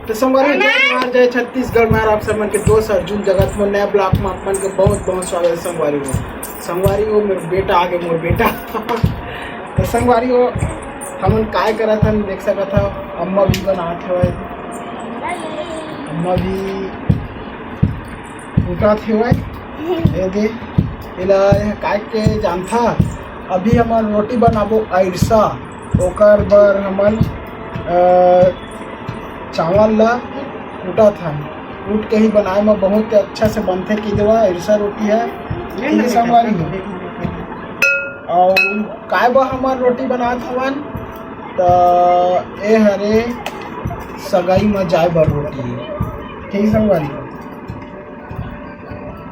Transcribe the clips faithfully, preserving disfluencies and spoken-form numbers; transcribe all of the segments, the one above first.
तो संगवारी हो, जय जोहार, जय छत्तीसगढ़। मैं आप सब मन के दोस्त अर्जुन जगत में नया ब्लॉग में आप मन के बहुत बहुत स्वागत है संगवारी हो। संगवारी हो, मेरे बेटा आगे, मोर बेटा। तो संगवारी हो, हमन काय करत हन देख सकत हव, अम्मा भी बनात हवय, अम्मा भी उठत हवय। ये दे, एला, ये काय के जानथा? अभी हमन रोटी बनाबो अइरसा, ओकर बर हमन, अ, चावल ला कूटत हन। कूट के ही बनाए म बहुत अच्छा से बनथे। कि देवा, अइरसा रोटी है, ठीक है संगवारी हो। अउ काय बर हमन रोटी बनात हवन, त ए हरे सगाई म जाए बर रोटी, ठीक संगवारी हो।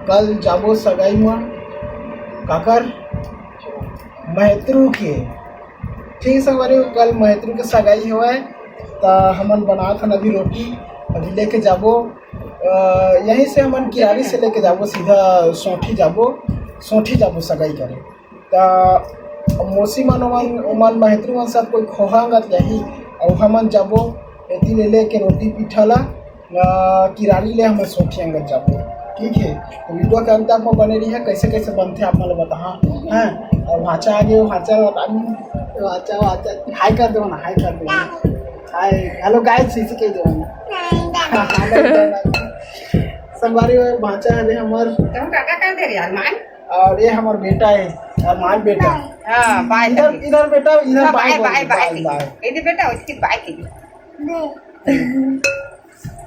कल जाबो सगाई म, काकर? महतरू के। ठीक संगवारी हो, कल महतरू के सगाई हवय, त हमन बनात हन अभी रोटी, अभी लेके जाबो। अ, यहीं से हमन किरारी से लेके जाबो, सीधा सोंठी जाबो, सोंठी जाबो सगाई करे। त मौसी मन, ओमन, ओमन महतरू मन सब कोई खोहा अंगत जाही, अउ हमन जाबो एती ले लेके रोटी पीठा ला, अ, किरारी ले हमन सोंठी अंगत जाबो। ठीक है, तो वीडियो के अंत तक में बने रहिए, कैसे कैसे बनथे आप मन ल बताहा, हैं? अउ भांचा आगे, भांचा बता, भांचा, भांचा, हाय कर दो ना, हाय कर दो ना, हाय, हेलो गाइस, इसी के दो ना। संगवारी हो, भांचा है हमर, तुम काका कर दे रहे अरमान? और ये हमर बेटा है, अरमान बेटा। हाँ, बाय इधर, इधर बेटा, इधर हाँ, बाय बाय, बोल बाय, दे, बाय बाय, कीजिए। बाय। ये दे बेटा, उसकी बाय कीजिए।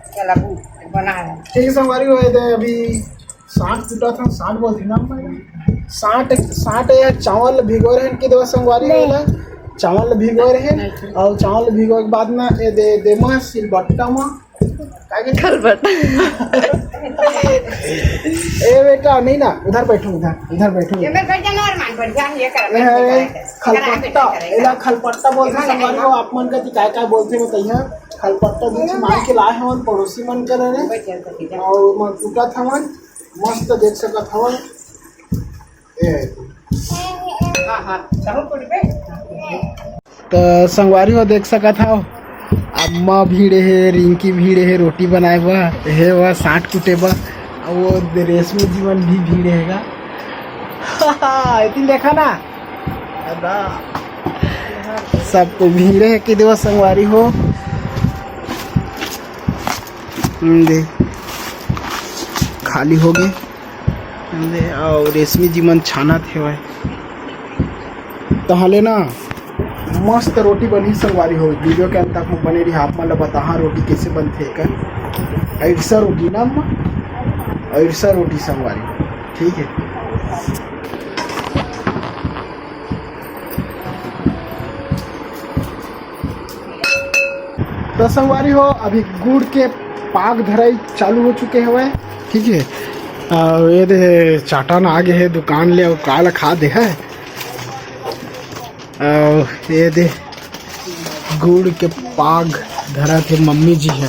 चल, अब बना है। ठीक है, संगवारी हो, ये दे अभी साठ टूटा था, साठ बोल दी ना मैं। साठ, साठ ये चावल भिगो रहे हैं, कि देवा संगवारी हो ना? चावल भिगो रहे हैं, और चावल भिगो के बाद ना, ये दे, दे मा सिलबट्टा मा, काय के? खलबट्टा। ए बेटा, नहीं ना, उधर बैठो, उधर, इधर बैठो। ये मैं बैठ जाना, अरमान, बैठ जा, ये कर, ये है बैठ जा, बैठ जा। खलपट्टा, बैठ जा, बैठ जा। एला खलपट्टा बोलथे, संगवारी हो, आप मन का काय काय बोलथे बताइए। खलपट्टा बीच मांग के लाए हवन पड़ोसी मन कर रे। बैठ जा, बैठ जा। और मन टूटा था मन, मस्त देख सकत हवन। ए है। हाँ, हाँ, चाहो कुटबे? त संगवारी हो देख सकत हव, अम्मा भिड़े हे, रिंकी भिड़े हे रोटी बनाए बर, हे वा साठ कुटे बर, अउ वो रेशमी जी मन भी भिड़े हे गा। एती देखा ना, अदा। सब कोई भिड़े हे कि देवा संगवारी हो। हम्म, दे। खाली हो गे। दे, अउ रेशमी जी मन छानत हेवय। तहले ना, मस्त रोटी बनही संगवारी हो। वीडियो के अंत तक में बने रही, आप मन ल बताहा रोटी कैसे बनथे एकर। अइरसा रोटी ना अम्मा, अइरसा रोटी संगवारी, ठीक है। तो संगवारी हो, अभी गुड़ के पाक धराई चालू हो चुके हवय, ठीक है। अउ ये दे चाटन आ गे हे दुकान ले, अउ का ला खा दे हे। अउ ये दे गुड़ के पाक धरत हे मम्मी जी हे।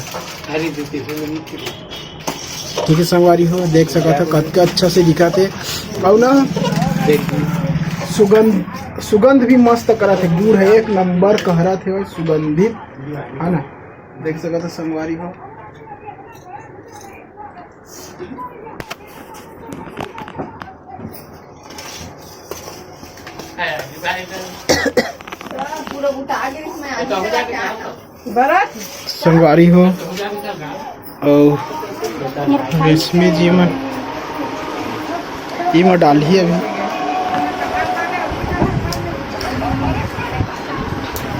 ठीक है संगवारी हो, देख सकत हो कतका अच्छा से दिखत हे। अउ ना सुगंध, सुगंध भी मस्त करत हे, गुड़ हे एक नंबर कहरत हे, सुगंधित है ना, देख सकत हो संगवारी हो। पूरा उठा के मैं आगे चला के आया। संगवारी हो, अउ रेशमी जी मन इमा डालही अभी।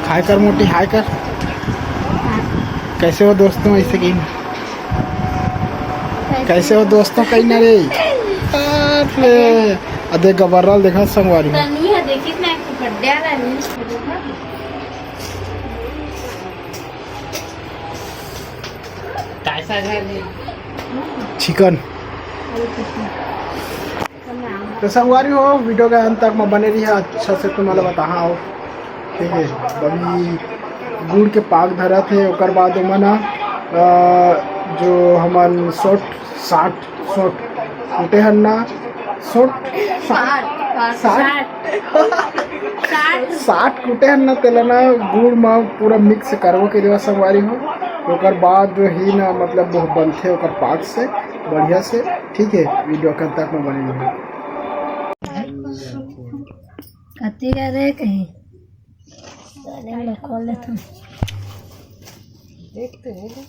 हाय कर मोटी, हाय कर। कैसे हो दोस्तों? ऐसे कही, कैसे हो दोस्तों? कही ना रे। अरे, अदे गबर्रा ल देखा संगवारी हो। तन्वी ह देखिस ना, एक ठो फड्डे वाला नहीं। चिकन। तो संगवारी हो, वीडियो के अंत तक में बने रहिए, अच्छा से तुम्हारा बताहा हो। ठीक है, अभी गुड़ के पाक धरत हे, ओकर बाद ओमन ह, अ, जो हमन सोट, साठ, सोट कुटे हन ना, सोट, साठ, साठ। साठ। साठ कुटे हन ना, तेला ना गुड़ म पूरा मिक्स करबो के देवा संगवारी हो। ओकर बाद ही ना, मतलब, वो बनथे ओकर पाक से, बढ़िया से। ठीक है, वीडियो के अंत तक में बने रहिए। कति करे कहीं? साले में खोल लेता हूँ। देख तो ले ले।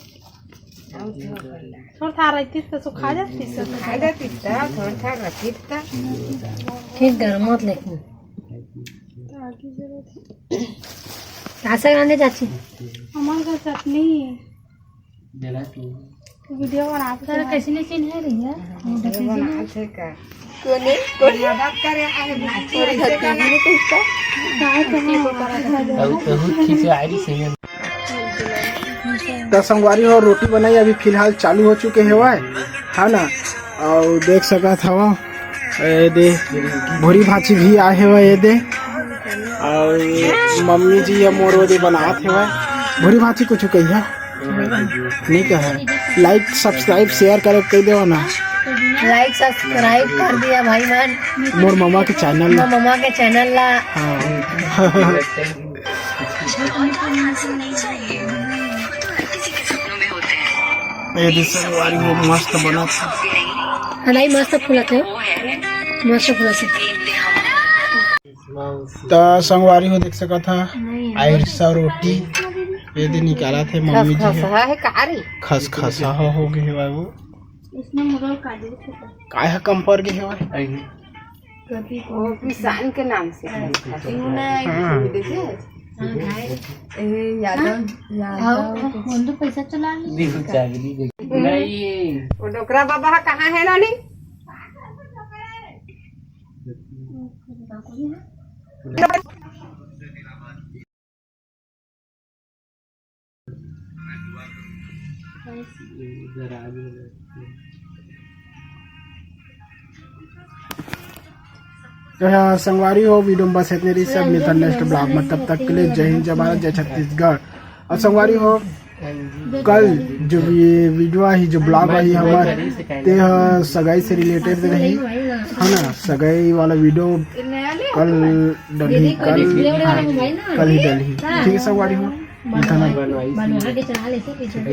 थोड़ा था रहती तो सो खा जाती, सो खा जाती था, थोड़ा था रखी था। ठीक गरम मत लेकिन। का साग रांधे चाची? हमार का चटनी। वीडियो बनाते सारा हैं। कैसे नहीं चिन्ह रही है? वीडियो बनाते का? कोने? कोने? बात करे, अरे, कोने घर के नहीं तो इसका? तो बहुत खींचे आ रही सही है। त संगवारी हो, रोटी बनाई अभी फिलहाल चालू हो चुके हवय, है ना? और देख सकत हव, ए दे, भूरी भांची भी आए हवय, ए दे, और मम्मी जी या मोर ओदे बनात हवय। भूरी भांची कुछ कहिया? नहीं कहा। Like, subscribe, share करे कह देवा ना। Like, subscribe कर दिया भाई मन। मोर ममा के चैनल ला। मोर ममा के चैनल ला। हाँ। ये दे संगवारी हो मस्त बनत हे। हलाई मस्त फूलत हे, मस्त फूलत हे। त संगवारी हो देख सकत हा, नहीं। आइरसा रोटी ये दे निकालत हे मम्मी जी हे। खसखसा हे का रे? खसखसा हो, हो गे हे बाबू। इसमें मुरल काजू छोटा। काय ह कम पड़ गे हे भाई? वो किसान के नाम से है। हाँ। देखे? ए, यादव, यादव। हाँ, वो तो पैसा चला ले। नहीं, वो डोकरा बाबा कहाँ है नानी? तो हाँ, संगवारी हो, वीडियो में बस इतने रही। सब मिलता नेक्स्ट ब्लॉग में, तब तक के लिए जय हिंद, जय भारत, जय छत्तीसगढ़। और संगवारी हो, कल जो ये वीडियो आई, जो ब्लॉग आई हमार, ते ह सगाई से रिलेटेड रही, है ना? सगाई वाला वीडियो कल डलही, कल, हाँ, कल ही डलही। ठीक है संगवारी हो, मिलता ना।